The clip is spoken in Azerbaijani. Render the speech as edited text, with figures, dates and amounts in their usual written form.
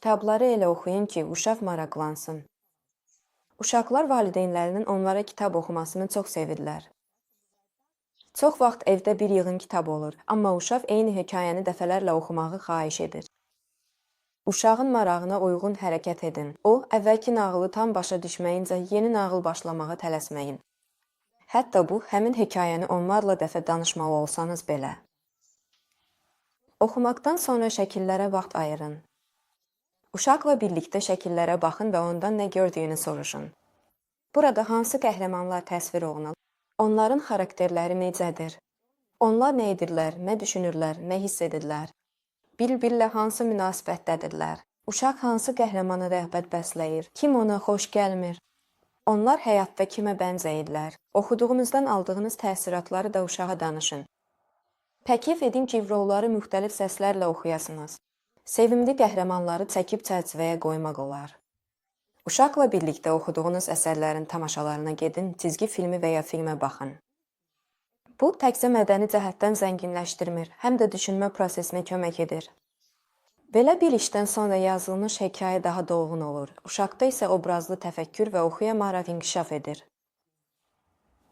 Kitabları elə oxuyun ki, uşaq maraqlansın. Uşaqlar valideynlərinin onlara kitab oxumasını çox sevirlər. Çox vaxt evdə bir yığın kitab olur, amma uşaq eyni hekayəni dəfələrlə oxumağı xahiş edir. Uşağın marağına uyğun hərəkət edin. O, əvvəlki nağılı tam başa düşməyincə yeni nağıl başlamağa tələsməyin. Hətta bu, həmin hekayəni onlarla dəfə danışmalı olsanız belə. Oxumaqdan sonra şəkillərə vaxt ayırın. Uşaqla birlikdə şəkillərə baxın və ondan nə gördüyünü soruşun. Burada hansı qəhrəmanlar təsvir olunur? Onların xarakterləri necədir? Onlar nə edirlər, nə düşünürlər, nə hiss edirlər? Bir-birlə hansı münasibətdədirlər? Uşaq hansı qəhrəmana rəğbət bəsləyir? Kim ona xoş gəlmir? Onlar həyatda kimə bənzəyirlər? Oxuduğunuzdan aldığınız təəssüratları da uşağa danışın. Təklif edin ki, rolları müxtəlif səslərlə oxuyasınız. Sevimli qəhrəmanları çəkib çərçivəyə qoymaq olar. Uşaqla birlikdə oxuduğunuz əsərlərin tamaşalarına gedin, cizgi filmi və ya filmə baxın. Bu təkcə mədəni cəhətdən zənginləşdirmir, həm də düşünmə prosesinə kömək edir. Belə bir işdən sonra yazılmış hekayə daha dolğun olur. Uşaqda isə obrazlı təfəkkür və oxuya maraq inkişaf edir.